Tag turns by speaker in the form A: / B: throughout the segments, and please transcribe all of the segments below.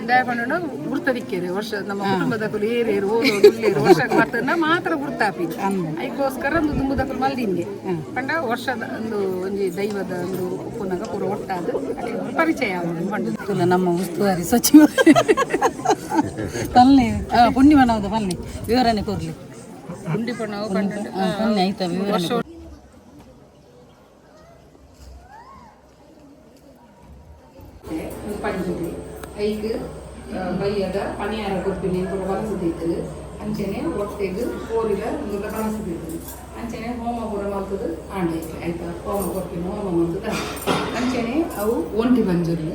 A: ದಾಯೆ ಗುರ್ತ ದಿಕ್ಕೇರು ವರ್ಷ ನಮ್ಮ ಕುಟುಂಬದಕುಲು ಏರೇರು ಓದು ಉಲ್ಲೇರು ವರ್ಷಕ್ಕೆ ಬರ್ತನ ಮಾತ್ರ ಗುರ್ತಾಪಿ ಐಕೋಸ್ಕರ ಒಂದು ದುಂಬುದಕುಲು ಮಲ್ದಿಂಗೆ ಪಂಡ ವರ್ಷದ ಒಂದು ಒಂಜಿ ದೈವದ ಒಂದು ಉಪ್ಪುನಗ ಪೂರ ಒಟ್ಟಾದ ಪರಿಚಯ ಆಗುದು ಪಂಡ.
B: ನಮ್ಮ ಉಸ್ತುವಾರಿ ಸಚಿವ ಪಲ್ಲೆ ಪುಣ್ಯವನವದ ಪಲ್ಲೆ ವಿವರಣೆ ಕೊರ್ಲಿ.
A: ಗುಂಡಿ ಪಣ್ಣವು ಪಂಡ.
B: ಪಲ್ಲೆ ಆಯ್ತಾ ವಿವರಣೆ ಕೊರ್ಲಿ.
A: ಪಂಜುರ್ಲಿ ಐಕ್ ಬೈಯದ ಪನಿಯಾರ ಕೊರ್ಪಿನಿ ಪೂರ ಬಲಸುದಿತ್ತು. ಅಂಚನೆ ಒಟ್ಟೆಗ್ ಕೋರಿದ ಒಂದು ಕಲಸುದಿತ್ತು. ಅಂಚನೆ ಹೋಮ ಪೂರ ಮಲ್ತದು ಆಂಡ ಐಕ್ ಆಯ್ತಾ, ಹೋಮ ಕೊರ್ಪಿನಿ, ಹೋಮ ಮಲ್ತದ. ಅಂಚನೆ ಅವು ಒಂಟಿ ಪಂಜುರ್ಲಿ,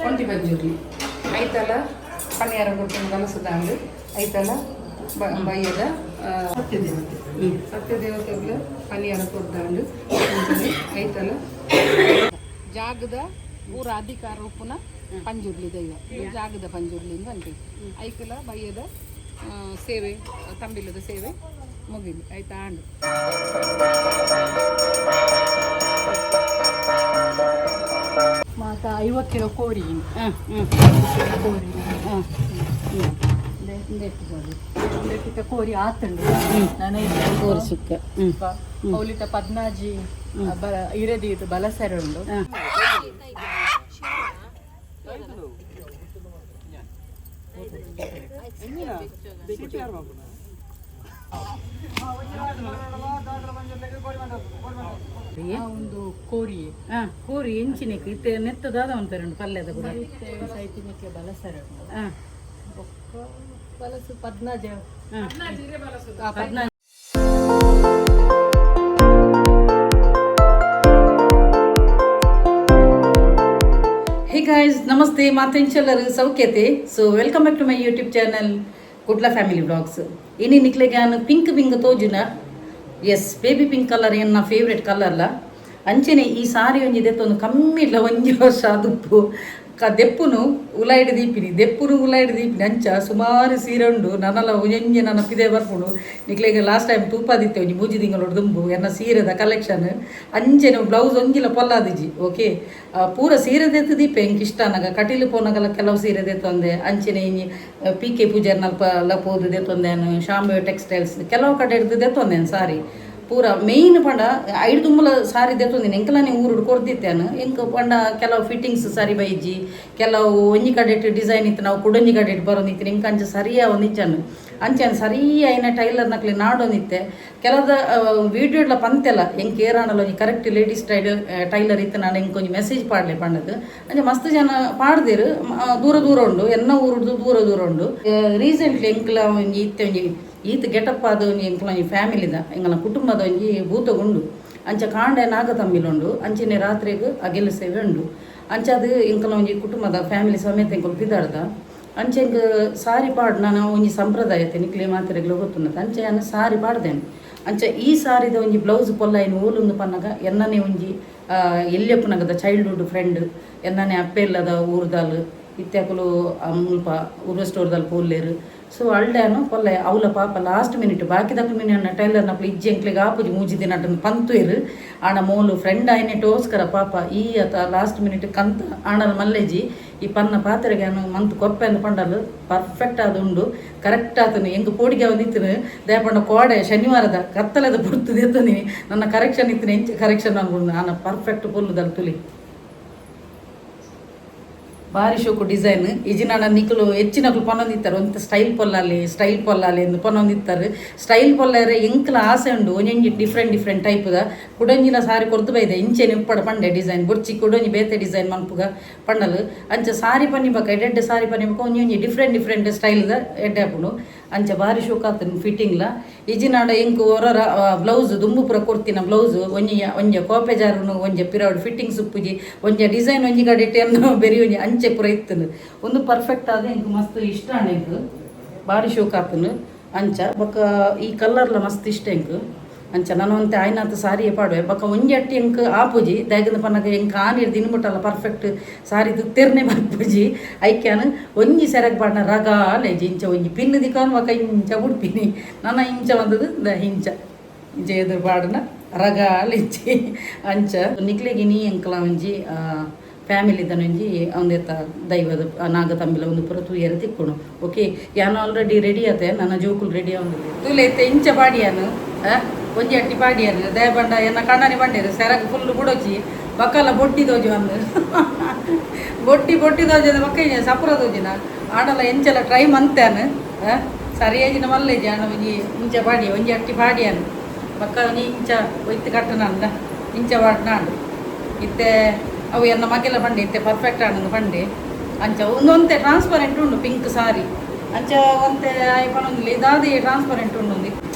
A: ಒಂಟಿ ಪಂಜುರ್ಲಿ ಐತಲ ಪನಿಯಾರ ಕೊರ್ಪಿನ ಕಲಸುದಾಂಡ್ ಐತಲ ಬೈಯದ ಸತ್ಯದೇವತೆ, ಸತ್ಯದೇವತೆಗಳ ಪನಿಯಾರ ಕೊರ್ದಾಂಡ್. ಅಂಚನೆ ಐತಲ ಜಾಗದ ಪೂರ ಅಧಿಕಾರ ಉಪ್ಪುನ ಪಂಜುರ್ಲಿ ದೈವ, ಇದು ಜಾಗದ ಪಂಜುರ್ಲಿ ಅಂತ ಅಂತೀವಿ. ಐಕಲ ಬಯ್ಯದ ಸೇವೆ, ತಂಬಿಲದ ಸೇವೆ ಮುಗಿಲಿ ಆಯ್ತಾ ಆಂಡು.
C: ಮಾತ 50 ಕಿಲೋ ಕೋರಿ.
B: ಹಾಂ ಹ್ಞೂ
C: ಕೋರಿ.
B: ಹಾಂ
C: ಇಂದೆಟ್ಟಿತ್ತ ಕೋರಿ ಆತುಂಡು ನನ.
B: ಕೋರಿ ಸುಕ್ಕ ಹ್ಞೂ.
C: ಅವಲಿತ 16 ಇರದಿ ಬಲಸೆರೆ ಉಂಡು.
B: ಹಾಂ.
C: ಒಂದು ಕೋರಿ.
B: ಹಾಂ, ಕೋರಿ ಎಂಚಿನಕ್ಕೆ ಇತ್ತೆ ನೆತ್ತದಾದ ಉಂಟು ಪಲ್ಯದ ಕೂಡ.
C: ಸೈತಿನಕ್ಕೆ ಬಲಸೆರೆ ಉಂಡು.
B: ಹಾಂ.
C: ಬೊಕ್ಕ ಬಲಸು 16.
B: ಹಾಂ. 14. ಹೇ ಗಾಯ್ಸ್, ನಮಸ್ತೆ, ಮಾತೆಂಚಲ್ಲರು ಸೌಖ್ಯತೆ. So welcome back to my YouTube channel Kudla family blogs. ಇನಿ ನಿಕ್ಲೆಗೆ ಪಿಂಕ್ ಪಿಂಕ್ ತೋಜುನ? S, baby pink colour ಎನ್ನ ಫೇವ್ರೆಟ್ ಕಲರ್ಲ. ಅಂಚನೆ ಈ ಸಾರಿ ಒಂಜಿ ದೆತ್ತೊಂದು ಕಮ್ಮಿ ಇಲ್ಲ ಒಂಜಿ ವರ್ಷ ದುಪ್ಪು ಕ ದೆಪ್ಪುನು ಉಲಾಯ್ಡ್ ದೀಪಿನಿ, ದೆಪ್ಪುನು ಉಲಾಯ್ಡ್ ದೀಪಿನಿ. ಅಂಚ ಸುಮಾರು ಸೀರೆ ಉಂಡು ನನಲ ಒಂಜಿ ನನ್ನ ಪಿದೆ ಬರ್ಪುಂಡು. ನಿಕ್ಲೆಗೆ ಲಾಸ್ಟ್ ಟೈಮ್ ತೂಪಾದಿತ್ತೆ ಒಂಜಿ 3 ತಿಂಗಳು ದುಂಬು ಎನ್ನ ಸೀರೆದ ಕಲೆಕ್ಷನ್. ಅಂಚನೆ ಬ್ಲೌಸ್ ಒಂಜಿಲ ಪೊಲ್ಲಾದಿಜಿ. ಓಕೆ, ಪೂರ ಸೀರೆ ದೆತ್ತು ದೀಪೆ. ಎಂಕ್ ಇಷ್ಟ ಅನ್ನಾಗ ಕಟೀಲು ಪೋನಾಗಲ ಕೆಲವು ಸೀರೆ ದೆತ್ತೊಂದೆ. ಅಂಚನೆ ಇಂಜಿ ಪಿ ಕೆ ಪೂಜಾರ್ನಲ್ಪ ಎಲ್ಲ ಪೋದು ದೆತ್ತೊಂದೇನು, ಶಾಂಬೆ ಟೆಕ್ಸ್ಟೈಲ್ಸ್ ಕೆಲವು ಕಡೆ ಹಿಡ್ದು ದೆತ್ತೊಂದೇನು. ಸಾರಿ ಪೂರ ಮೇಯ್ನ್ ಪಂಡ ಐದು ದುಂಬಲ ಸಾರಿ ದೆತ್ತೊಂದಿನಿ. ಎಂಕಲನೆ ಊರುಡು ಕೊರ್ದಿತ್ತೇನು. ಎಂಕ್ ಪಂಡ ಕೆಲವು ಫಿಟ್ಟಿಂಗ್ಸ್ ಸರಿ ಬೈಜಿ, ಕೆಲವು ಒಂಜಿ ಕಡೆಟ್ ಡಿಸೈನ್ ಇತ್ತು, ನಾವು ಕುಡೊಂಜಿ ಕಡೆಟ್ ಬರೋದಿತ್ತು. ಎಂಕ್ ಅಂಚ ಸರಿಯಾ ಒಂದಿಜ್ಜಾನು. ಅಂಚೆ ಸರಿ ಆಯಿನ ಟೈಲರ್ ನಕ್ಲೆ ನಾಡೊಂದಿತ್ತೆ. ಕೆಲದ ವೀಡಿಯೋಡ್ಲ ಪಂತೆಲ್ಲ ಎಂಕ್ ಏರಾಂಡಲ ಒಂಜಿ correct ladies tailor tailor ಇತ್ತು ನಾನು ಎಂಕ್ ಒಂಜಿ ಮೆಸೇಜ್ ಪಾಡ್ಲೆ ಪಂಡದು. ಅಂಚೆ ಮಸ್ತ್ ಜನ ಪಾಡ್ದಿರು. ದೂರ ದೂರ ಉಂಡು, ಎನ್ನ ಊರುಡ್ದು ದೂರ ದೂರ ಉಂಡು. ರೀಸೆಂಟ್ಲಿ ಎಂಕ್ಲ ಒಂಜಿ ಇತ್ತೆ ಒಂಜಿ ಈತ್ ಗೆಟಪ್ ಆದ ಒಂಜಿ ಎಂಕ್ಲ ಒಂಜಿ ಫ್ಯಾಮಿಲಿದ ಎಂಕಲ್ನ ಕುಟುಂಬದ ಒಂಜಿ ಭೂತಗುಂಡು. ಅಂಚ ಕಾಂಡೆ ನಾಗತಂಬಿಲುಂಡು, ಅಂಚನೆ ರಾತ್ರಿಗ್ ಅಗೆಲ್ ಸೇವೆ ಉಂಡು. ಅಂಚ ಅದು ಎಂಕಲ್ನ ಒಂಜಿ ಕುಟುಂಬದ ಫ್ಯಾಮಿಲಿ ಸಮೇತ ಎಂಕುಲು ಪಿದಾಡ್ದ. ಅಂಚೆ ಎಂಕ್ ಸಾರಿ ಪಾಡ್ ನಾನು ಒಂಜಿ ಸಂಪ್ರದಾಯ ನಿಕ್ಲೆ ಮಾತೆರೆಗ್ಲ ಗೊತ್ತುಂಡತ. ಅಂಚೆ ಯಾನ್ ಸಾರಿ ಪಾಡ್ದೇನೆ. ಅಂಚ ಈ ಸಾರಿದ ಒಂಜಿ ಬ್ಲೌಸ್ ಪೊಲ್ಲಾಯಿನ ಓಲುಂದು ಪನ್ನಗ ಎನ್ನನೆ ಒಂಜಿ ಎಲ್ಯಪ್ಪನಗದ ಚೈಲ್ಡ್ಹುಡ್ ಫ್ರೆಂಡ್, ಎನ್ನನೆ ಅಪ್ಪೆ ಇಲ್ಲದ ಊರ್ದಾಲ್ ಇತ್ಯಾಕುಲು ಮುಲ್ಪ ಊರ್ವ ಸ್ಟೋರ್ದಲ್ಲಿ ಪೋಲ್ಲೇರು. ಸೊ ಅಲ್ಡ್ಯಾನು ಪೊಲ್ಲೆ ಅವಲ ಪಾಪ ಲಾಸ್ಟ್ ಮಿನಿಟ್ ಬಾಕಿದಕ್ಲು ಮಿನಿ ಅನ್ನ ಟೈಲರ್ ನಕ್ಲು ಇಜ್ಜಿ ಎಂಕ್ಲೆಗ್ ಆಪುಜಿ 3 ದಿನ ಪಂತುವೆರು. ಆಣ ಮೋಲು ಫ್ರೆಂಡ್ ಆಯ್ನೆಟೋಸ್ಕರ ಪಾಪ ಈ ಅತ ಲಾಸ್ಟ್ ಮಿನಿಟ್ ಕಂತ ಆಣಲ್ ಮಲ್ಲೆಜಿ. ಈ ಪನ್ನ ಪಾತ್ರೆಗೆ ಮಂತ್ ಕೊರ್ಪೆ ಅಂದ್ ಪಂಡಲು ಪರ್ಫೆಕ್ಟ್ ಆದ್ ಉಂಡು, ಕರೆಕ್ಟ್ ಆತನು. ಎಂಕ್ ಪೋಡಿಗೆ ಒಂದಿತ್ತನು ದಯಪಂಡ ಕೋಡೆ ಶನಿವಾರದ ಕತ್ತಲೆದ ಪುಡ್ತು ದೆತ್ತನಿ. ನನ್ನ ಕರೆಕ್ಷನ್ ಇತ್ತಿನ ಎಂಚ ಕರೆಕ್ಷನ್ ಅನ್ಕೊಂಡು ಆನ ಪರ್ಫೆಕ್ಟ್ ಪುಲ್ಲುದಲ್ ತುಲಿ. ಬಾರಿ ಶೋಕು ಡಿಸೈನ್. ಇಜಿನಾಡ ನಿಕುಲು ಹೆಚ್ಚಿನಕುಲು ಪನೊಂದಿತ್ತಾರೆ, ಒಂತ ಸ್ಟೈಲ್ ಪೊಲ್ಲಾಲಿ, ಸ್ಟೈಲ್ ಪೊಲ್ಲಾಲಿ ಎಂದು ಪನೊಂದಿತ್ತಾರೆ. ಸ್ಟೈಲ್ ಪೊಲ್ಲಾರೆ ಎಂಕ್ಲ ಆಸೆ ಉಂಡು ಒಂಜೊಂಜಿ ಡಿಫ್ರೆಂಟ್ ಡಿಫ್ರೆಂಟ್ ಟೈಪ್ದ. ಕುಡೊಂಜಿಲ ಸಾರಿ ಕೊರ್ದು ಬೈದೆ ಇಂಚೆನೆ ಉಪ್ಪಡ ಪಂಡೆ ಡಿಸೈನ್ ಬೊರ್ಚಿ, ಕುಡೊಂಜಿ ಬೇತೆ ಡಿಸೈನ್ ಮನ್ಪುಗ ಪಂಡಲು. ಅಂಚ ಸಾರಿ ಪನ್ನಿ ಬೊಕ ಎಡ್ಡೆ ಸಾರಿ ಪನ್ನಿ ಬೊಕ ಒಂಜೊಂಜಿ ಡಿಫ್ರೆಂಟ್ ಡಿಫ್ರೆಂಟ್ ಸ್ಟೈಲ್ದ ಎಡ್ಡೆ ಆಪುಂಡು. ಅಂಚ ಬಾರಿ ಶೋಕ್ ಆತನು ಫಿಟ್ಟಿಂಗ್ಲ. ಇಜಿನಾಡ ಎಂಕ್ ಒರೊರ ಬ್ಲೌಸ್ ದುಂಬು ಪೂರ ಕೊರ್ತಿನ ಬ್ಲೌಸ್ ಒಂಜಿ ಒಂಜಿ ಕೋಪೆ ಜಾರುನು, ಒಂಜಿ ಪಿರವಡ್ ಫಿಟ್ಟಿಂಗ್ಸ್ ಉಪ್ಪುಜಿ, ಒಂಜಿ ಡಿಸೈನ್ ಒಂಜಿ ಕಡೆ ಎನ್ನು ಬೆರಿ ಒಂಜಿ ಅಂಚೆ ಪೂರ ಇತ್ತನು. ಒಂದು ಪರ್ಫೆಕ್ಟ್ ಆದ ಎಂಕ್ ಮಸ್ತ್ ಇಷ್ಟ ಆಂಡ್ ಎಂಕ್. ಬಾರಿ ಶೋಕ್ ಆತನು. ಅಂಚ ಬೊಕ ಈ ಕಲರ್ಲ ಮಸ್ತ್ ಇಷ್ಟ ಎಂಕ್. ಅಂಚ ನಾನು ಒಂತೆ ಆಯ್ನಾತ್ ಸಾರಿಯೇ ಪಾಡುವೆ. ಬೊಕ ಒಂಜಿ ಅಟ್ಟಿ ಎಂಕ್ ಆಪುಜಿ. ದಾಯೆಗಂದ್ ಪನ್ನಗ ಎಂಕ್ ಆನಿರ್ ದಿನಮುಟ್ಟಲ ಪರ್ಫೆಕ್ಟ್ ಸಾರಿ ತೆರ್ನೆ ಬರ್ಪುಜಿ. ಐಕ್ಯಾನ್ ಒಂಜಿ ಸೆರಗ್ ಪಾಡ್ನ ರಗಾಲೇಜಿ ಇಂಚ ಒಂಜಿ ಪಿನ್ ದಿಕ್ಕಾನ್ ಬೊಕ ಇಂಚ ಬುಡ್ಪಿನಿ. ನನ ಇಂಚ ಬಂದದು the ಇಂಚ ಇಂಚ ಎದುರು ಪಾಡುನ ರಗಾಲಿಂಚಿ. ಅಂಚ ನಿಕ್ಲೆಗ್ ಇನಿ ಎಂಕ್ಲ ಒಂಜಿ ಫ್ಯಾಮಿಲಿದ ಒಂಜಿ ಒಂದೆತ್ತ ದೈವದ ನಾಗತಂಬಿಲ ಒಂದು ಪೂರ ತೂಯರೆ ತಿಕ್ಕುಣು. ಓಕೆ, ಯಾನ್ ಆಲ್ರೆಡಿ ರೆಡಿ ಆತೆ, ನನ್ನ ಜೋಕುಲು ರೆಡಿ ಆವೊಂದು ತೂಲೆ. ಇತ್ತೆ ಇಂಚ ಪಾಡಿಯಾನು, ಒಂಜಿ ಅಟ್ಟಿ ಪಾಡಿಯಾನು. ದಯಬಂಡ ಎನ್ನ ಕಣ್ಣನಿ ಬಂಡೇರು ಸೆರಗ್ ಫುಲ್ ಬುಡೋಚಿ ಬಕ್ಕಲ ಬೊಟ್ಟಿ ದೋಜು ಅಂದು ಬೊಟ್ಟಿ ಬೊಟ್ಟಿ ದೋಜದ ಬೊಕ್ಕ ಸಪುರ ದೋಜಿನ ಆಂಡಲ ಎಂಚಲ ಟ್ರೈ ಮಂತಾನು ಸರಿಯಾಜಿನ ಮಲ್ಲೇಜಿ. ಆಂಡ ಒಂಜಿ ಇಂಚ ಪಾಡಿಯ, ಒಂಜಿ ಅಟ್ಟಿ ಪಾಡಿಯಾನು. ಬೊಕ್ಕ ಒಂಜಿ ಇಂಚ ಒಯ್ತು ಕಟ್ಟುನಂದ ಇಂಚ ಪಾಡ್ನಾಂಡು. ಇತ್ತೆ ಅವು ಎನ್ನ ಮಗೆಲ ಪಂಡೆ, ಇತ್ತೆ ಪರ್ಫೆಕ್ಟ್ ಆಂಡ್ ಪಂಡೆ. ಅಂಚ ಒಂದೊಂತೆ ಟ್ರಾನ್ಸ್ಪರೆಂಟ್ ಉಂಡು ಪಿಂಕ್ ಸಾರಿ. ಅಂಚ ಒಂತೆ ಆಯ್ ಪನೊಂದಿಲ್ಲ, ಇದಾದ ಟ್ರಾನ್ಸ್ಪರೆಂಟ್ ಉಂಡು. ಒಂದು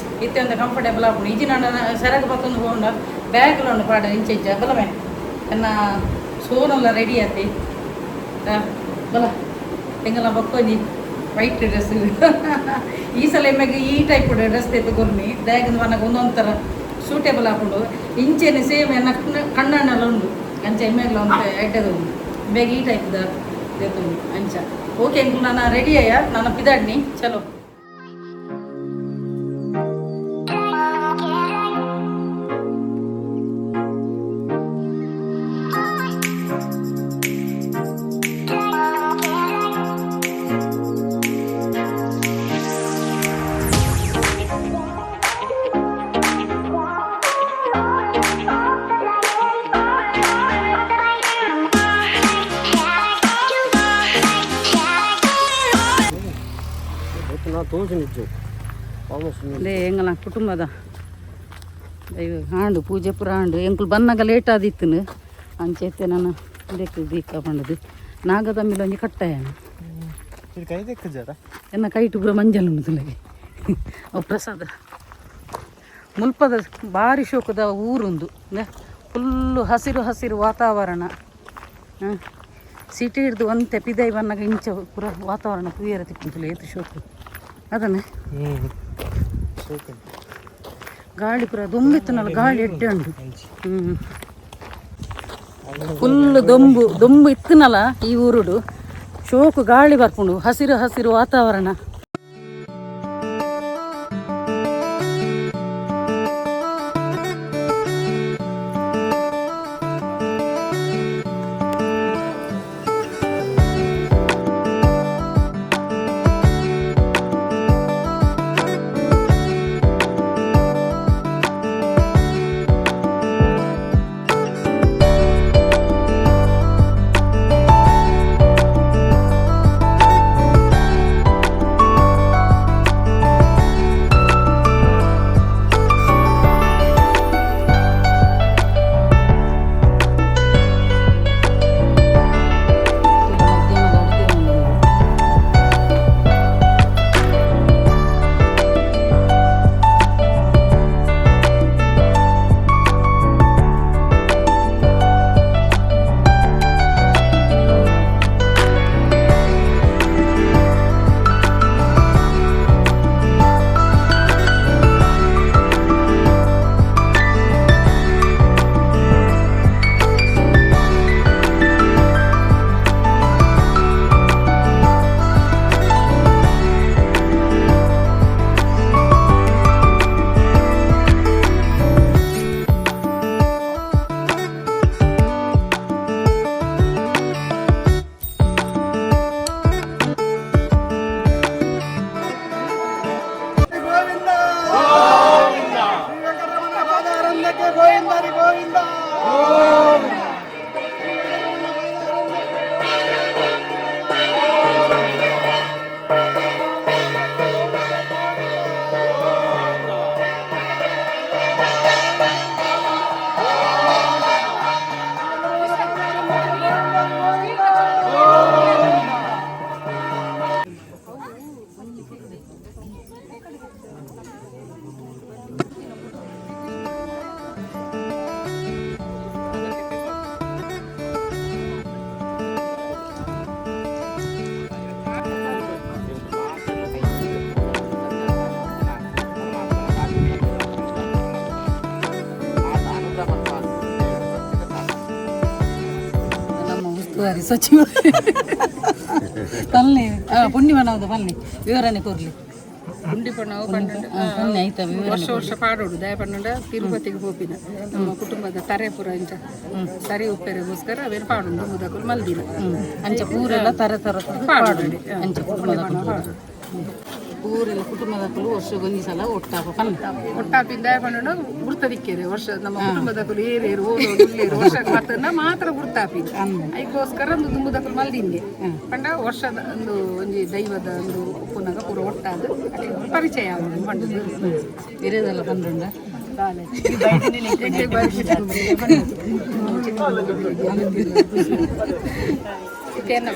B: ಇತ್ತೆ ಒಂದು ಕಂಫರ್ಟೇಬಲ್ ಆಪುಂಡು. ಇಜ್ಜಿ ನಾನು ಸೆರಗು ಪತ್ತೊಂದು ಪೋಂಡ ಬ್ಯಾಗ್ಲ ಉಂಡು ಪಾಡ ಇಂಚ ಇಂಚ. ಬಲಮೆ, ಎನ್ನ ಸೋನೆಲ್ಲ ರೆಡಿ ಆತಿ. ಬಲ ಎಂಗಲ ಬೊಕ್ಕೊಂಜಿ ವೈಟ್ ಡ್ರೆಸ್. ಈ ಸಲ ಎಮ್ಮೆಗ್ ಈ ಟೈಪ್ ಡ್ರೆಸ್ ತೆತ್ತು ಕೊರ್ನಿ ದಾಯೆಗ್ ಮನಗ ಒಂದೊಂಥರ ಸೂಟೇಬಲ್ ಆಪುಂಡು. ಇಂಚೆನೆ ಸೇಮ್ ಎನ್ನ ಕಣ್ಣಣ್ಣಲ ಉಂಡು. ಅಂಚ ಎಮ್ಮೆಗ್ಲ ಒಂತೆ ಎಡ್ಡೆದ ಉಂಡು. ಬೇಗ ಈ ಟೈಪ್ದ ದೆತ್ತುಂಡು ಅಂಚ. ಓಕೆ, ಎಂಕುಲು ನಾನು ರೆಡಿ ಅಯ್ಯ, ನಾನು ಪಿದಾಡ್ನಿ. ಚಲೋ.
D: ತೋಜುನಿಜ್ಜು ಆಲ್ಮೋಸ್ಟ್.
B: ಲೇ, ಎಂಗಲ ಕುಟುಂಬದ ದೈವ ಆಂಡು ಪೂಜೆ ಪೂರ ಆಂಡು. ಎಂಕುಲು ಬನ್ನಗ ಲೇಟ್ ಆದಿತ್ತುನು. ಅಂಚೆತ್ತೆ ನಾನು ಇದಕ್ಕೆ ದೀಕ ಪಂಡದು ನಾಗದಮ್ಮಿಲ ಒಂಜಿ ಕಟ್ಟಾಯನ.
D: ಇದು ಕೈ ದೆಕ್ಕಜಾರ.
B: ಎನ್ನ ಕೈಟು ಪೂರ ಮಂಜಲ್ ಉಂಡು ತುಲೆಗೆ. ಅವು ಪ್ರಸಾದ. ಮುಲ್ಪದ ಬಾರಿ ಶೋಕದ ಊರುಂದು. ಫುಲ್ಲು ಹಸಿರು ಹಸಿರು ವಾತಾವರಣ. ಸಿಟಿ ಹಿಡ್ದು ಒಂತೆ ಪಿದೈ ಬನ್ನಗ ಇಂಚ ಪೂರ ವಾತಾವರಣ ತೂಯರ ತಿಕ್ಕುಂತುಲೆ. ಏತ್ ಶೋಕು ಅದನ್ನೇ.
D: ಹ್ಞೂ.
B: ಗಾಳಿ ಪೂರ ದೊಂಬಿತ್ತನಲ್ಲ, ಗಾಳಿ ಎಡ್ಡೆ ಉಂಟು. ಫುಲ್ ದೊಂಬು ದೊಂಬು ಇತ್ತನಲ್ಲ ಈ ಊರುಡು. ಶೋಕು ಗಾಳಿ ಬರ್ಪುಂಡು, ಹಸಿರು ಹಸಿರು ವಾತಾವರಣ. ಮಧ್ಯಾಹ್ನದ ಅಡುಗೆ ಮನೆ. ನಮ್ಮ ಉಸ್ತುವಾರಿ ಸಚಿವ ಪಲ್ಲೆ ಪುಣ್ಯವನವದ ಪಲ್ಲೆ ವಿವರಣೆ ಕೊರ್ಲಿ.
A: ಪುಂಡಿ ಪಣವು ಪಂಡ
B: ಪನ್ನೆ ಐತ ವಿವರಣೆ.
A: ವರ್ಷ ವರ್ಷ ಪಾಡೋಡು ದಯ ಪಂಡ ತಿರುಪತಿಗೆ ಹೋಪಿನ ನಮ್ಮ ಕುಟುಂಬದ ತರೆ ಪುರ ಇಂಚ ಸರಿ ಉಪ್ಪೆರೆಗೋಸ್ಕರ ಅವೇನು ಪಾಡುಂಡು ಮುದಕುಲು ಮಲ್ದಿನ.
B: ಅಂಚ ಪೂರೆಲ್ಲ ತರ ತರ
A: ಪಾಡೋಡು.
B: ಅಂಚ ಕುಟುಂಬದಕುಲು ಪೂರೆಲ್ಲ ಕುಟುಂಬದಕುಲು ವರ್ಷಗೊಂಜಿ ಸಲ ಒಟ್ಟಾಪ ಪನ್ನೆ.
A: ಒಟ್ಟಾಪಿನ ದಯ ಪಂಡ ಗುರ್ತ ದಿಕ್ಕೇರೆ ವರ್ಷ ನಮ್ಮ ಕುಟುಂಬದಕುಲು ಏರೇರು ಓದೋದು ಉಲ್ಲೇರು ವರ್ಷಕ್ಕೆ ಬರ್ತನ ಮಾತ್ರ ಗುರ್ತಾಪಿ ಐಕ್ಕೋಸ್ಕರ ಒಂದು ದುಂಬುದಕುಲು ಮಲ್ದಿಂಗೆ ಪಂಡ ವರ್ಷದ ಒಂದು ಒಂಜಿ ದೈವದ ಒಂದು ಉಪ್ಪುನಗ ಪೂರ ಒಟ್ಟಾದ ಪರಿಚಯ ಆವೊಡು ಪಂಡುದು.
B: ಇರೇದೆಲ್ಲ ಬಂದುಂಡ.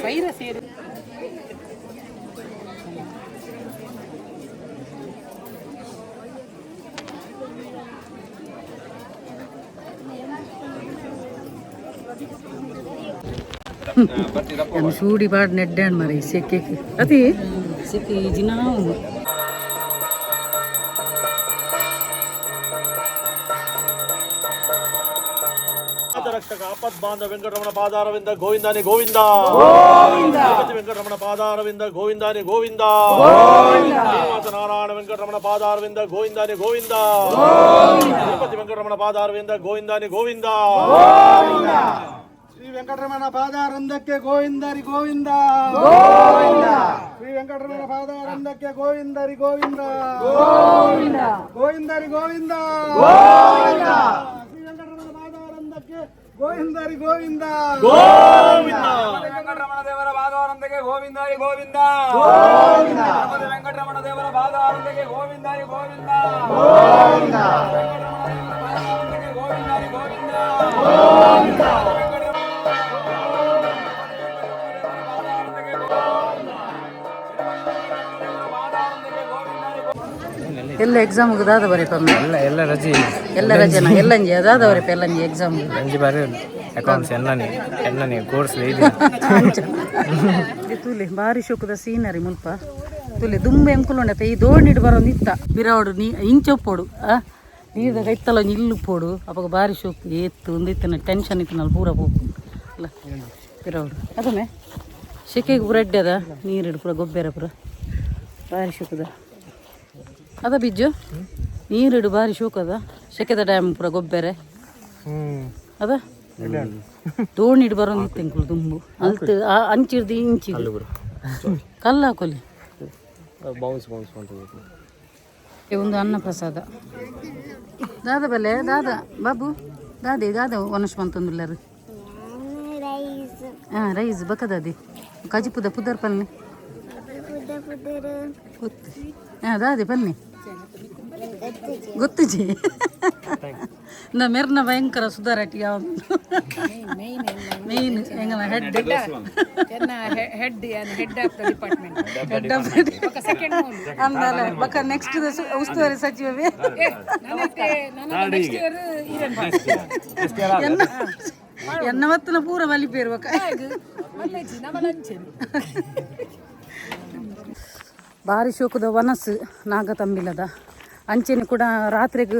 A: ಬೈರ ಸೇರಿ.
B: ಸೂಡಿ ಪಾಡ್ ನೆಡ್ಡಾಣ್ ಮರ ಸೆಕೆಕ್ ಅತಿ ಸೆಕೆ ಜಿನ ಉಂಡು.
E: ರಕ್ಷಕ ಆಪದ್ ಬಾಂಧ ವೆಂಕಟರಮಣ ಪಾದಾರವಿಂದ ಗೋವಿಂದಾನಿ ಗೋವಿಂದ, ತಿರುಪತಿ ವೆಂಕಟರಮಣ ಪಾದಾರವಿಂದ ಗೋವಿಂದಾನಿ ಗೋವಿಂದ, ಶ್ರೀನಿವಾಸ ನಾರಾಯಣ ವೆಂಕಟರಮಣ ಪಾದಾರವಿಂದ ಗೋವಿಂದಾನಿ ಗೋವಿಂದ, ತಿರುಪತಿ ವೆಂಕಟರಮಣ ಪಾದಾರವಿಂದ ಗೋವಿಂದಾನಿ ಗೋವಿಂದ.
D: ಶ್ರೀ ವೆಂಕಟರಮಣ ಪಾದಾರಂದಕ್ಕೆ ಗೋವಿಂದರಿ ಗೋವಿಂದ, ಶ್ರೀ ವೆಂಕಟರಮಣ ಪಾದಾರಂದಕ್ಕೆ ಗೋವಿಂದರಿ ಗೋವಿಂದ, ಗೋವಿಂದರಿ ಗೋವಿಂದ, ಶ್ರೀ ವೆಂಕಟರಮಣ ಪಾದಾರಂದಕ್ಕೆ ಗೋವಿಂದರಿ ಗೋವಿಂದ.
E: ಗೋವಿಂದ.
F: ವೆಂಕಟರಮಣ ದೇವರ ಪಾದಾರಂದಕ್ಕೆ ಗೋವಿಂದಾರಿ ಗೋವಿಂದ, ತಿರುಪತಿ ವೆಂಕಟರಮಣ ದೇವರ ಪಾದಾರಂದಕ್ಕೆ ಗೋವಿಂದಾರಿ ಗೋವಿಂದ, ವೆಂಕಟರಮಣ ದೇವರ ಪಾದಾರಂದಕ್ಕೆ ಗೋವಿಂದಾರಿ ಗೋವಿಂದ,
B: ಎಲ್ಲ ಎಕ್ಸಾಮ್ ದಾದ ಬರೀಪ?
D: ಎಲ್ಲ ಎಲ್ಲ ರಜೆ.
B: ಎಲ್ಲ ರಜೆನ ಎಲ್ಲಂಜಿ ಅದಾದ ಬರೀಪ ಎಲ್ಲಂಜಿ ಎಕ್ಸಾಮ್.
D: ನಂಜಿ ಬಾರಿ ಅಕೌಂಟ್ಸ್ ಎನ್ನನೆ ಎನ್ನನೆ ಕೋರ್ಸ್ ಇದೆ.
B: ತೂಲೆ ಬಾರಿ ಶೋಕದ ಸೀನರಿ ಮುಲ್ಪ ತುಲೆ ದುಂಬೆ ಎಂಕುಲುಂಡತೆ ಈ ದೋಣಿಡ್ ಬರೋದು ಇತ್ತ ಬಿರಾವಡು ನೀ ಇಂಚೊಪ್ಪೋಡು ಆ ನೀರ್ದ ಕೈತ್ತಲ ಒಂಜಿ ಇಲ್ಲು ಪೋಡು ಅಪಗ ಬಾರಿ ಶೋಕು ಏತ್ತು ಒಂದು ಇತ್ತನ ಟೆನ್ಷನ್ ಇತ್ತನಲ್ಲ ಪೂರ ಪೋಪು ಅಲ್ಲ ಬಿರಾವಡು ಅದನ್ನೇ ಶೆಕೆಗೆ ಪೂರ ಅಡ್ಡೆ ಅದ ನೀರಿಡು ಪೂರ ಗೊಬ್ಬರ ಪೂರ ಬಾರಿ ಶೋಕದ ಅದ ಬಿಜ್ಜು ನೀರಿಡು ಬಾರಿ ಶೋಕದ ಶೆಕೆದ ಡ್ಯಾಮ್ ಪೂರ ಗೊಬ್ಬರ ಅದ ದೋಣಿಡ್ ಬರೋದು ಇತ್ತು ಎಂಕುಲು ದುಂಬು ಅಲ್ತ್ ಅಂಚಿರ್ದು ಇಂಚಿ ಕಲ್ಲು ಹಾಕೊಲಿ.
D: ಬೌನ್ಸ್ ಬೌನ್ಸ್ ಉಂಟು.
B: ಒಂದು ಅನ್ನ ಪ್ರಸಾದ ದಾದ ಬಲೆ ದಾದ ಬಾಬು ದಾದೆ ದಾದ ವನಶ್ ಮಂತೊಂದುಲ್ಲರು. ಹಾಂ ರೈಸ್ ಬಕದಾದಿ ಕಜಿಪುದ ಪುದರ್ ಪನ್ನಿ ಗೊತ್ತು. ಹಾಂ ದಾದೆ ಪನ್ನಿ ಗೊತ್ತುಜಿ ನಾ ಮೆರ್ನ ಭಯಂಕರ ಸುಧಾರಟಿ ಯಾವ ಮೇನ್ ಎಂಗಲ head.
A: Head head of the department.
B: Head of
A: second.
B: ಅಂದಲ್ಲ ಬಕ ನೆಕ್ಸ್ಟ್ ಉಸ್ತುವಾರಿ ಸಚಿವವೇ.
A: Next year iron.
B: ಎನ್ನ ಎನ್ನ ಮತ್ತನ ಪೂರ ಬಲಿ ಬಕ. ಬಾರಿ ಶೋಕದ ವನಸ್ಸು ನಾಗತಂಬಿಲದ ಅಂಚೆನೆ ಕೂಡ ರಾತ್ರಿಗ್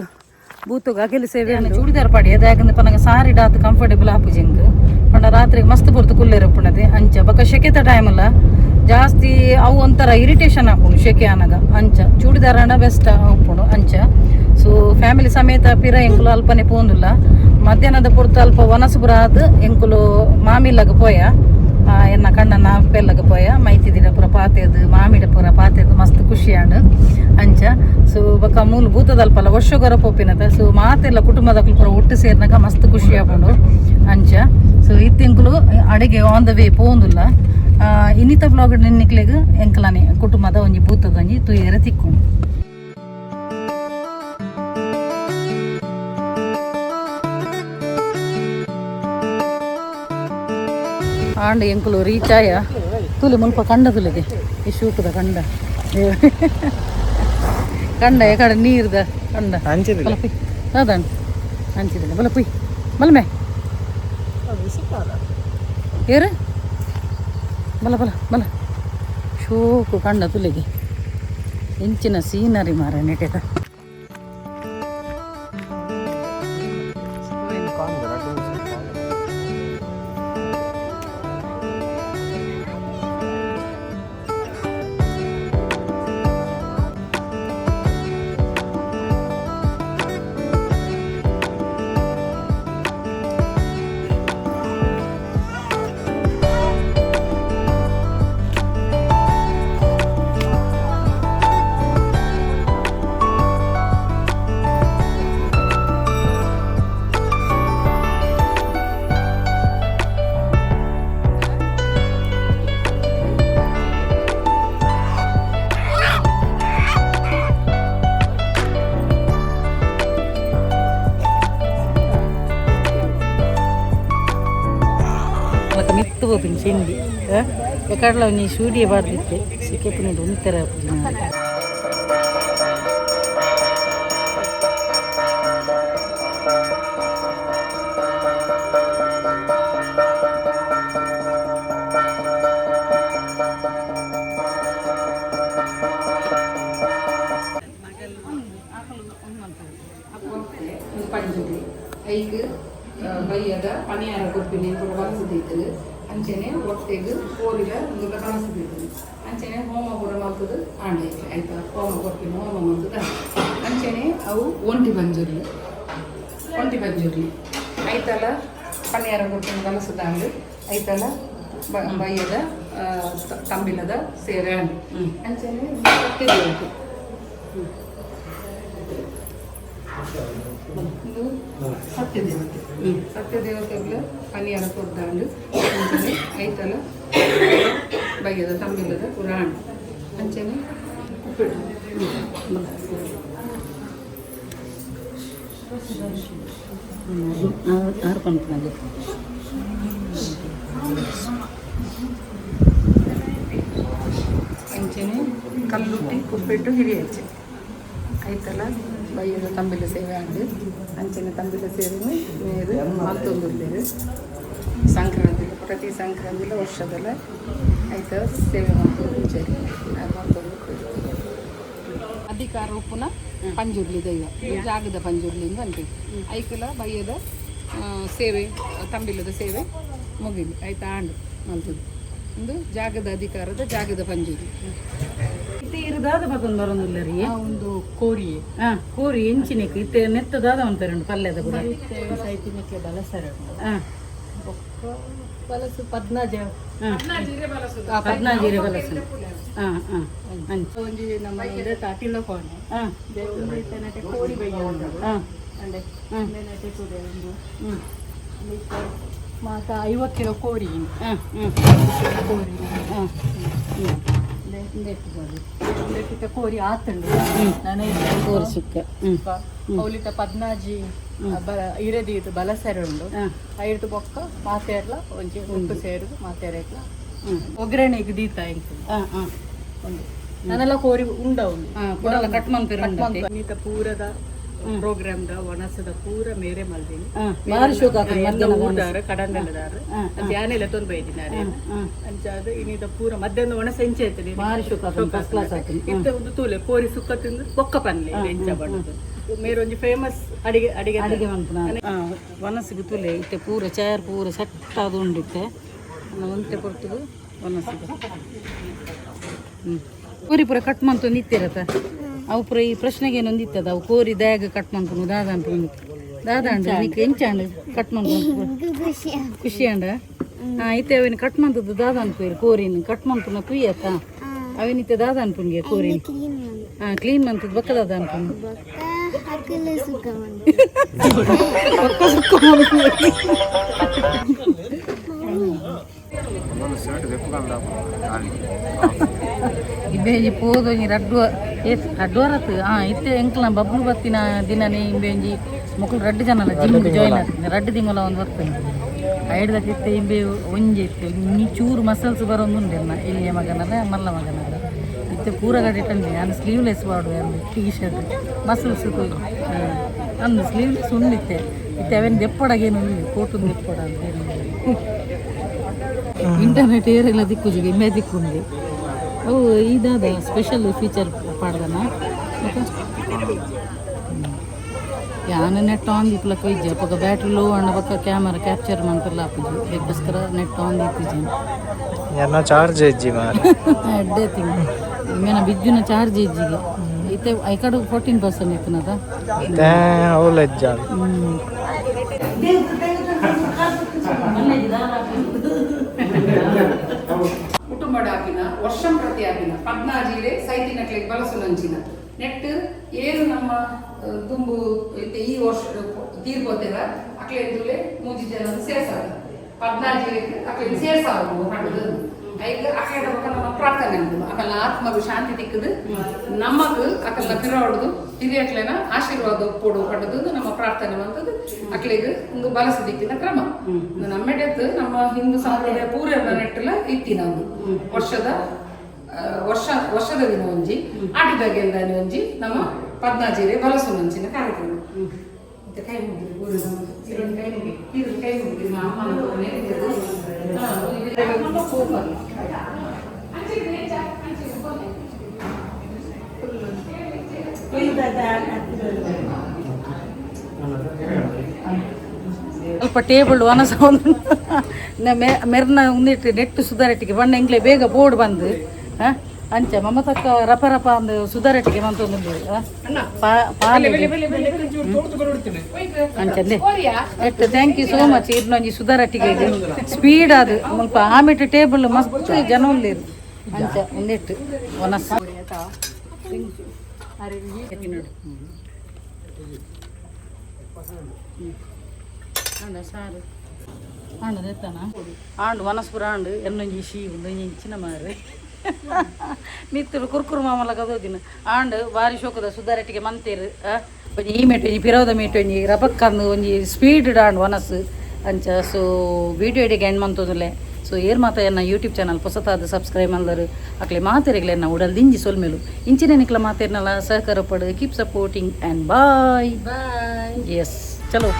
B: ಬೂತುಗ್ ಅಗೆಲು ಸೇವೆ. ಚೂಡಿದಾರ್ ಪಾಡಿ ಅದಾಗಂದ್ರೆ ಪನಗ ಸಾರಿ ಡಾತ್ ಕಂಫರ್ಟೇಬಲ್ ಆಪುಜೆಂಗ್ ಪಂಡ ರಾತ್ರಿಗೆ ಮಸ್ತ್ ಪೊರ್ತು ಕುಲ್ಲೆರ್ ಉಪ್ಪುನದೆ ಅಂಚ ಬೊಕ ಶೆಕೆತ ಟೈಮ್ ಅಲ್ಲ ಜಾಸ್ತಿ ಅವು ಒಂಥರ ಇರಿಟೇಷನ್ ಆಪುಂಡು ಶೆಕೆ ಆನಗ. ಅಂಚ ಚೂಡಿದಾರ್ ಆಂಡ ಬೆಸ್ಟ್ ಉಪ್ಪುಂಡು ಅಂಚ. ಸೊ ಫ್ಯಾಮಿಲಿ ಸಮೇತ ಪಿರ ಎಂಕುಲು ಅಲ್ಪನೆ ಪೋಂದುಲ್ಲ. ಮಧ್ಯಾಹ್ನದ ಪೊರ್ತು ಅಲ್ಪ ವನಸು ಪೂರ ಆದ್ ಎಂಕುಲು ಮಾಮಿಲ್ಲಗ ಪೋಯ ಎನ್ನ ಕಣ್ಣನ ಅಪ್ಪೆಲ್ಲಗ ಪೋಯ ಮೈತಿದಿಡ ಪೂರ ಪಾತೆದು ಮಾಮಿಡ ಪೂರ ಪಾತೆದು ಮಸ್ತ್ ಖುಷಿ ಆಂಡ್ ಅಂಚ. ಸೊ ಬೊಕ ಮೂಲು ಭೂತದಲ್ಪಲ ವರ್ಷಗೊರ ಪೋಪಿನತ. ಸೊ ಮಾತೆಲ್ಲ ಕುಟುಂಬದಕುಲು ಪೂರ ಒಟ್ಟು ಸೇರಿನಾಗ ಮಸ್ತ್ ಖುಷಿ ಆಪುಂಡು ಅಂಚ. ಸೊ ಇತ್ತಿಂಕುಲು ಅಡಿಗೆ ಆನ್ the way ಪೋಂದುಲ್ಲ. ಇನ್ನಿತ ಬ್ಲಾಗ್ ನಿನ್ನಿಕ್ಲೆಗ್ ಎಂಕಲಾನೆ ಕುಟುಂಬದ ಒಂಜಿ ಭೂತದ ಒಂಜಿ ತುಯೆರೆ ತಿಕ್ಕೊಂಡು. ಆಂಡ ಎಂಕುಲು ರೀಚ್ ಆಯ. ತುಲೆ ಮುಲ್ಪ ಕಂಡ ತುಲೆಗೆ ಈ ಶೂಕದ ಕಂಡ ಕಂಡ ಎಕಡೆ ನೀರ್ದ ಕಂಡ.
D: ಅಂಚಿದಿಲ್ಲ.
B: ಬಲ ಪುಯ್ ಅದಾಣ ಅಂಚಿದಿಲ್ಲ ಬಲ ಪುಯ್ ಬಲಮೆ ಏರು ಬಲ ಬಲ ಬಲ ಶೋಕು ಕಂಡ ತುಲೆಗೆ ಇಂಚಿನ ಸೀನರಿ ಮಾರ ನೆಟೆದ. ಪತ್ತು ಪೋಪಿನ ಚೆಂಡಿ ಎಕಡ್ಲ ನೀ ಶೂಡಿಯ ಬಾರ್ದಿತ್ತೆ ಸಿಕ್ಕೆಪ್ಪು ಉಂತರ.
A: ಒಂದು ಪಂಜುರ್ಲಿ ಐಕ್ ಬಯ್ಯದ ಪನಿಯಾರ ಕೊರ್ಪಿನಿ ಪೂರ ಬಲಸು ದೀತರು. ಅಂಚೆನೆ ಒಟ್ಟೆಗ್ ಕೋರಿದ ಒಂದು ಕನಸು ದೀತರು. ಅಂಚೆನೆ ಹೋಮ ಪೂರ ಮಲ್ತದು ಆಂಡ ಐತ ಹೋಮ ಕೊರ್ಪಿನಿ, ಹೋಮ ಮಲ್ತದ. ಅಂಚೆನೆ ಅವು ಒಂಟಿ ಪಂಜುರ್ಲಿ, ಒಂಟಿ ಪಂಜುರ್ಲಿ ಐತಲ ಪನಿಯಾರ ಕೊರ್ಪಿನ ಬಲಸುದಾಂಡ್ ಐತಲ ಬಯ್ಯದ ತಂಬಿಲದ ಸೇವೆ ಆಂಡ್. ಅಂಚೆನೆ ಸತ್ಯದೇವತೆ, ಇದು ಸತ್ಯದೇವತೆ. ಸತ್ಯದೇವತೆಗಳ ಪನಿಯಾರ ಕೊರ್ದಾಂಡು. ಅಂಚನೆ ಐತಲ ಬಯ್ಯದ ತಂಬಿಲದ ಪುರಾಣ. ಅಂಚನೆ ಉಪ್ಪಿಟ್ಟು.
B: ಆರು ಪಂಪನಲ್ಲಿ.
A: ಅಂಚನೆ ಕಲ್ಲುಟ್ಟಿ, ಉಪ್ಪಿಟ್ಟು, ಹಿರಿಯಚ್ಚೆ ಐತಲ ಬಯ್ಯದ ತಂಬಿಲ ಸೇವೆ ಆಂಡ್. ಅಂಚನೆ ತಂಬಿಲ ಸೇವೆನು ಮೇರು ಮಲ್ತೊಂದುಲ್ಲೆರ್. ಸಂಕ್ರಾಂತಿ, ಪ್ರತಿ ಸಂಕ್ರಾಂತಿಲ ವರ್ಷದಲ್ಲ ಐತ ಸೇವೆ ಮಲ್ತೊಂದು ಪೂಜಾರಿ ಅದು ಮಲ್ತೊಂದು. ಅಧಿಕಾರ ಉಪ್ಪುನ ಪಂಜುರ್ಲಿ ದೈವ, ಜಾಗದ ಪಂಜುರ್ಲಿ ಅಂತ ಅಂತೀವಿ. ಐಕಲ ಬಯ್ಯದ ಸೇವೆ, ತಂಬಿಲದ ಸೇವೆ ಮುಗಿಲಿ ಐತ ಆಂಡು ಮಲ್ತದ್ದು. ಒಂದು ಜಾಗದ ಅಧಿಕಾರದ ಜಾಗದ ಪಂಜುರ್ಲಿ.
B: ಇತ್ತೆ ಇರು ದಾದ ಪತೊಂದು ಬರೊಂದುಲ್ಲ ರೀ?
C: ಒಂದು ಕೋರಿ.
B: ಹಾ, ಕೋರಿ ಎಂಚಿನೆಕ್ ಇತ್ತೆ ನೆತ್ತ ದಾದ ಉಂಟು ಪಲ್ಯದ ಕೂಡ?
C: ಸೈತಿನಕ್ಕೆ ಬಲಸರ ಉಂಡು. ಬೊಕ್ಕ ಬಲಸು ಪದ್ನಾಜ.
B: ಪದ್ನಾಜೀರೆ ಬಲಸು. ಹಾ ಹಾ ಅಂಚ.
C: ಒಂಜಿ ನಮ್ಮ ಉಂದೆತ ಅಟಿಲ ಕೋಣೆ. ಉಂದೆತ ನಟೆ ಕೋರಿ ಬಯ್ಯ ಉಂಡು. ಅಂಡೆ ಉಂದೆ ನಟೆ ತೂದೆ ಉಂಡು. ಉಂದೆಟ್ ಮಾತ 50 ಕಿಲೋ ಕೋರಿ.
B: ಹಾ ಹ್ಮ್
C: ಕೋರಿ.
B: ಹಾ ಹ್ಮ್
C: ಉಂದೆಟ್ ಕೋರಿ ಆತುಂಡು ನನ.
B: ಕೋರಿ ಸುಕ್ಕ ಹ್ಮ್
C: ಅವಲಿತ ಪದ್ನಾಜಿ ಇರದಿ ಬಲಸೆರೆ ಉಂಡು. ಐರ್ದು ಬೊಕ್ಕ ಮಾತೆರ್ಲ ಒಂಜಿ ಒಟ್ಟು ಸೇರುದು ಮಾತೆರೆಗ್ಲ ಒಗ್ಗರಣೆಗೆ ದೀತ ಎಂಕ್.
B: ಹಾ ಹಾ
C: ಉಂಡು ನಾನೆಲ್ಲ ಕೋರಿ ಉಂಡ ಉಂಡು.
B: ಹಾ, ಕುಡಲ ಕಟ್ ಮನ್ಪೆರ್ ಉಂಡತೆ.
C: ನೀತ ಪೂರದ ಪ್ರೋಗ್ರಾಮ್ ದ ಒಣಸದ ಪೂರ ಮೇರೆ ಮಲ್ದಿನಿ.
B: ಬಾರಿ ಶೋಕ ಆಪುಂಡು
C: ಎಲ್ಲ
B: ಮಧ್ಯಾಹ್ನ.
C: ಊರ್ದಾರ ಕಡಂಗಲದಾರ ಅಂಚ ಯಾನೆಲ್ಲ ತೊಂದ್ರೆ ಬೈದಿನಾರೆ. ಅಂಚಾದ ಇನ್ನಿದ ಪೂರ ಮಧ್ಯಾಹ್ನ ಒಣಸ ಎಂಚ ಆಯ್ತದೆ.
B: ಬಾರಿ ಶೋಕ ಆಪುಂಡು, ಫಸ್ಟ್ ಕ್ಲಾಸ್ ಆಪುಂಡು.
C: ಇತ್ತೆ ಒಂದು ತೂಲೆ ಕೋರಿ ಸುಕ್ಕ ತಿಂದು ಬೊಕ್ಕ ಪನ್ಲೆ ಎಂಚ ಬಣ್ಣದು ಮೇರೊಂಜಿ ಫೇಮಸ್ ಅಡಿಗೆ ಅಡಿಗೆ.
B: ಅಡಿಗೆ ಮನ್ಪುನ ವನಸ್ಸಿಗೆ ತುಲೆ ಇತ್ತೆ ಪೂರ ಚೇರ್ ಪೂರ ಸೆಟ್ ಆದ್ ಉಂಡು ಇತ್ತೆ. ಒಂತೆ ಪೊರ್ತುಗು ವನಸ್ಸಿಗೆ ಕೋರಿ ಪೂರ ಕಟ್ ಮಂತೊಂದು ಇತ್ತಿರತ್ತ. ಅವು ಪೂರ ಈ ಪ್ರಶ್ನೆಗೆ ಏನೊಂದು ಇತ್ತದ, ಅವು ಕೋರಿ ದ್ಯಾಗ ಕಟ್ ಮನ್ಪುನು ದಾದ ಅನ್ಪುನು ದಾದ ಅಂಡ ನಿಕ್ ಎಂಚ ಅಂಡ್ ಕಟ್ ಮನ್ಪುನು? ಖುಷಿ ಅಂಡ. ಹಾ, ಇತ್ತೆ ಅವೇನು ಕಟ್ ಮಂತದ್ದು ದಾದ ಅನ್ಪುರು? ಕೋರಿನ ಕಟ್ ಮನ್ಪುನ ಕುಯ್ಯತ್ತ ಅವೇನಿತ್ತೆ ದಾದ ಅನ್ಪುನ್ಗೆ ಕೋರಿನ? ಹಾ, ಕ್ಲೀನ್ ಮಂತದ್ದು. ಬೊಕ್ಕ ದಾದ ಅನ್ಪುನು? ಬೊಕ್ಕ ಸುಕ್ಕ ಮನ್ಪುನು.
F: ಶರ್ಟ್
B: ಇಂಬೆಂಜಿ ಪೋದೊಂಜಿ ರಡ್ಡು ಏತ್ ರಡ್ಡು ವರತ್. ಹಾ, ಇತ್ತೆ ಎಂಕ್ಲ ಬಬ್ಲು ಬತ್ತಿನ ದಿನನೇ ಇಂಬೆಂಜಿ ಮೊಕುಲು ರಡ್ಡು ಜನಲ ಜಿಮ್ ಜಾಯ್ನ್ ಆಗ್ತದೆ. 2 ತಿಂಗಳ ಒಂದು ಬರ್ತದೆ ಐಡ್ದಕ್ಕೆ. ಇತ್ತೆ ಇಂಬೆ ಒಂಜಿ ಇತ್ತೆ ಇನ್ನಿ ಚೂರು ಮಸಲ್ಸ್ ಬರೋದುಂಡು ಎನ್ನ ಎಲ್ಲಿಯ ಮಗನಲ್ಲ ಮಲ್ಲ ಮಗನಲ್ಲ. ಇತ್ತೆ ಪೂರ ಗಡಿ ಟಂಡಿ ನಾನು ಸ್ಲೀವ್ಲೆಸ್ ಮಾಡುವೆ ಅಂದು T shirt muscles ಅಂದು ಸ್ಲೀವ್ಲೆಸ್ ಉಂಡಿತ್ತೆ. ಇತ್ತೆ ಅವೇನು ದೆಪ್ಪಡಗೇನು ಉಂಡು ಕೋಟು ದೆಪ್ಪಡ ಅಂತ. ಇಂಟರ್ನೆಟ್ ಏರೆಲ್ಲ ದಿಕ್ಕುಜಿಗೆ ಇಂಬೆ ದಿಕ್ಕುಂಡು. ಅವು ಇದಾದ ಸ್ಪೆಷಲ್ ಫೀಚರ್ ಪಾಡ್ದನ. ಯಾನ್ ನೆಟ್ ಆನ್ ದೀಪಲಕ್ಕ ಇಜ್ಜಿ. ಅಪಗ ಬ್ಯಾಟ್ರಿ ಲೋ ಅಣ್ಣ ಬೊಕ್ಕ ಕ್ಯಾಮರಾ ಕ್ಯಾಪ್ಚರ್ ಮನ್ಪೆಲ್ಲ ಆಪುಜಿ. ಅದಕ್ಕೋಸ್ಕರ ನೆಟ್ ಆನ್ ದೀಪಿಜಿ.
D: ಎನ್ನ ಚಾರ್ಜ್ ಇಜ್ಜಿ ಮಾರೆ.
B: ಎಡ್ಡೆ ತಿಂಗ್ ಮೇನ ಬಿಜ್ಜುನ ಚಾರ್ಜ್ ಇಜ್ಜಿಗೆ. ಇತ್ತೆ ಐಕಡೆ 14% ಇತ್ತನದ.
D: ತೇ ಅವ್ಲ ಇಜ್ಜ.
A: ಕುಟುಂಬಡ ಆಪಿನ ವರ್ಷಂ ಪ್ರತಿ ಆಪಿನ ಪದ್ನಾಜಿರೆ ಸೈತಿನಕ್ಲೆಗ್ ಬಲಸುನಂಚಿನ ನೆಟ್ ಏರು ನಮ್ಮ ದುಂಬು ಇತ್ತೆ ಈ ವರ್ಷ ತೀರ್ಪೋತೆರ ಅಕ್ಲೆಂದುಲೆ ಮೂಜಿ ಜನ ಸೇರ್ಸಾದ ಪದ್ನಾಜಿರೆಗ್ ಅಕ್ಲೆನ್ ಸೇರ್ಸಾವು ಪಂಡುದು. ಐಕ್ ಅಕಲೆಡ ಬೊಕ್ಕ ನಮ್ಮ ಪ್ರಾರ್ಥನೆ ಉಂಟು. ಅಕಲ್ನ ಆತ್ಮಗ್ ಶಾಂತಿ ತಿಕ್ಕುದು, ನಮಗ್ ಅಕಲ್ನ ಪಿರವಡ್ದು ಹಿರಿಯಕ್ಲೆನ ಆಶೀರ್ವಾದ ಒಪ್ಪೊಡು ಪಂಡದು ನಮ್ಮ ಪ್ರಾರ್ಥನೆ ಮಂತದ್ದು. ಅಕ್ಲೆಗ್ ಒಂದು ಬಲಸ ದಿಕ್ಕಿನ ಕ್ರಮ. ಉಂದು ನಮ್ಮೆಡೆತ್ ನಮ್ಮ ಹಿಂದೂ ಸಂಪ್ರದಾಯ ಪೂರ ನೆಟ್ಟಲ ಇತ್ತಿನ ಒಂದು ವರ್ಷದ ವರ್ಷ ವರ್ಷದ ದಿನ ಒಂಜಿ ಆಟಿದಾಗೆಲ್ದಾನೆ ಒಂಜಿ ನಮ್ಮ ಪದ್ನಾಜಿರೆ ಬಲಸುನಂಚಿನ ಕಾರ್ಯಕ್ರಮ. ಮತ್ತೆ ಕೈ ಮುಗಿದು ಗುರು ಇರೋನ್ ಕೈ ಮುಗಿ, ಇರೋನ್ ಕೈ ಮುಗಿ ನಮ್ಮ ಅಮ್ಮನ ತೋನೆ ಇರ್ತದೆ. ಹಾ, ಸೂಪರ್.
B: ಸ್ವಲ್ಪ ಟೇಬಲ್ ವನಸ ಒಂದು ಮೆರ್ನ ಉಂದಿಟ್ಟು ನೆಟ್ಟು ಸುಧಾರಟ್ಟಿಗೆ ಬಣ್ಣ ಎಂಗ್ಲೆ ಬೇಗ ಬೋರ್ಡ್ ಬಂದು ಅಂಚ ಮಮತಕ್ಕ ರಪ ರಪ ಅಂದು ಸುಧಾರಟ್ಟಿಗೆ ಮಂತೊಂದು ಅಂಚಂದೆ ಎಟ್ಟು thank you so much. ಇರ್ನೊಂಜಿ ಸುಧಾರಟ್ಟಿಗೆ ಸ್ಪೀಡ್ ಅದು ಮುಲ್ಪ ಆಮಿಟ್ಟು ಟೇಬಲ್ ಮಸ್ತ್ ಜನ ಉಲ್ಲೇರು. ಅಂಚ ಒಂದಿಟ್ಟು ವನಸ್ ನೋಡಿ. ಆಂಡ ಸಾರು ಆಂಡ ದೆತ್ತನ ಆಂಡ್ ವನಸ್ಪುರ ಆಂಡ್ ಎನ್ನೊಂಜಿ ಶೀ ಒಂದೊಂಜಿ ಇಂಚಿನ ಮಾರು ಮಿತ್ತುಡು ಕುರ್ಕುರು ಮಾಮಲ ಕದೋದಿನ ಆಂಡ್ ಬಾರಿ ಶೋಕದ ಸುಧಾರಟ್ಟಿಗೆ ಮಂತೇರು. ಒಂಜಿ ಈ ಮೇಟ್ ಒಂಜಿ ಪಿರೋದ ಮೇಟ್ ಒಂಜಿ ರಪಕ್ಕಂದು ಒಂಜಿ ಸ್ಪೀಡ್ ಆಂಡ್ ವನಸ್. ಅಂಚ ಸೊ ವೀಡಿಯೋ ಎಡಿಗೆ ಎಂಡ್ ಮಂತೊಂದುಲ್ಲೆ. ಸೊ ಏರ್ ಮಾತ ಎನ್ನ ಯೂಟ್ಯೂಬ್ ಚಾನಲ್ ಪೊಸತಾದ ಸಬ್ಸ್ಕ್ರೈಬ್ ಮಲ್ದರು ಅಕ್ಲೆ ಮಾತೆರೆಗ್ಲೆ ಎನ್ನ ಉಡಲ್ ದಿಂಜಿ ಸೊಲ್ಮೆಲು. ಇಂಚಿನ ನಿಕ್ಲ ಮಾತೆರ್ನಲ ಸಹಕಾರ ಪಡು. Keep supporting and bye.
A: Bye.
B: Yes, ಚಲೋ.